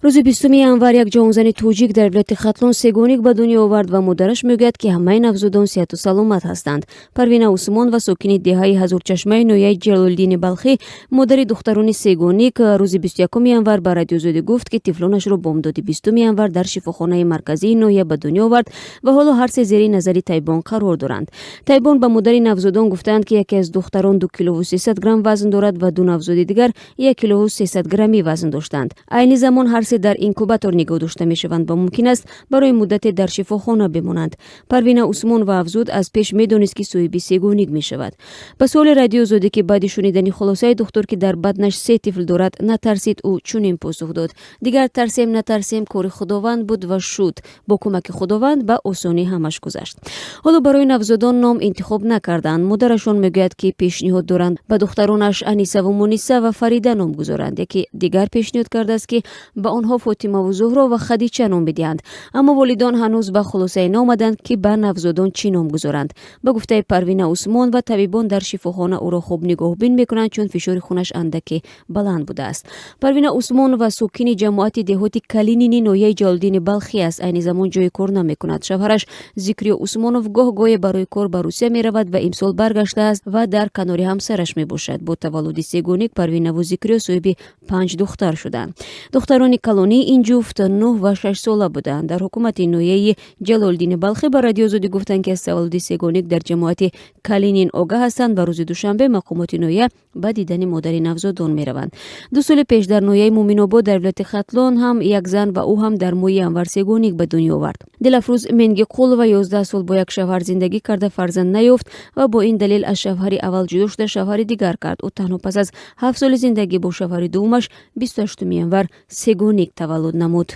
Рӯзи 20 январ як ҷавонзани тоҷик дар вилояти Хатлон сегоник ба дунё овард ва модараш мегӯяд, ки ҳамаи навзодон сиҳату саломат ҳастанд. Парвина Усмонова, сокини деҳаи Ҳазорчашмаи ноҳияи Ҷалолиддини Балхӣ, модари духтарони сегоник, рӯзи 21 январ ба Радиои Озодӣ гуфт, ки тифлонашро бомдоди 20 январ дар шифохонаи марказии ноҳия ба дунё овард ва ҳоло ҳар се зери назари табибон қарор доранд. Табибон ба модари навзодон гуфтаанд, ки яке аз духтарон 2 килову 300 грамм вазн дорад ва ду навзоди дигар 1 килову 300 граммӣ вазн доштанд. Айни замон ҳар се дар инкубатор нигоҳ дошта мешаванд ва мумкин аст, барои муддате дар шифохона бимонанд. Парвина Усмонова афзуд, аз пеш медонист, ки соҳиби сегоник мешавад. Ба суоли Радиои Озодӣ, ки баъди шунидани хулосаи духтур, ки дар баднаш се тифл дорад, натарсид, ӯ чунин посух дод: «Дигар тарсем, натарсем, кори Худованд буд ва шуд. Бо кӯмаки Худованд ба осонӣ ҳамаш гузашт». Ҳоло барои навзодон ном интихоб накарданд. Модарашон мегӯяд, ки пешниҳод доранд ба духтаронаш Анисаву Муниса ва Фарида ном гузоранд. Яке дигар пешниҳод кардааст, ки ба онҳо Фотимаву Зуҳро ва Хадича ном бидиҳанд. Аммо волидон ҳанӯз ба хулосае наомаданд, ки ба навзодон чӣ ном гузоранд. Ба гуфтаи Парвина Усмонова, табибон дар шифохона ӯро хуб нигоҳбин мекунанд, чун фишори хунаш андаке баланд будааст. Парвина Усмонова сокини ҷамоати деҳоти Калинини ноҳияи Ҷалолиддини Балхӣ аст. Айни замон ҷои кор намекунад. Шавҳараш Зикриё Усмонов гоҳ гоҳе барои кор ба Русия меравад ва имсол баргаштааст ва дар канори ҳамсараш мебошад. Бо таваллуди сегоник Парвинаву Зикриё соҳиби панҷ духтар шуданд. Духтарони калонии ин ҷуфт 9 ва 6 сола буданд. Дар ҳукумати ноҳияи Ҷалолиддини Балхӣ ба Радиои Озодӣ гуфтанд, ки аз таваллуди сегоник дар ҷамоати Калинин огаҳ ҳастанд ва рӯзи душанбе мақомоти ноҳия ба дидани модари навзодон мераванд. 2 соли пеш дар ноҳияи Муминобод дар вилояти Хатлон ҳам як зан ва ӯ ҳам дар моҳи январ сегоник ба дунё овард. Дилафрӯз Менгиқулова 11 сол бо як шавҳар зиндагӣ карда, фарзанд наёфт ва бо ин далел аз шавҳари аввал ҷудо шуда, шавҳари дигар кард. Ӯ танҳо пас аз 7 соли зиндагӣ бо шавҳари дуввумаш 28 январ сегоник таваллуд намуд.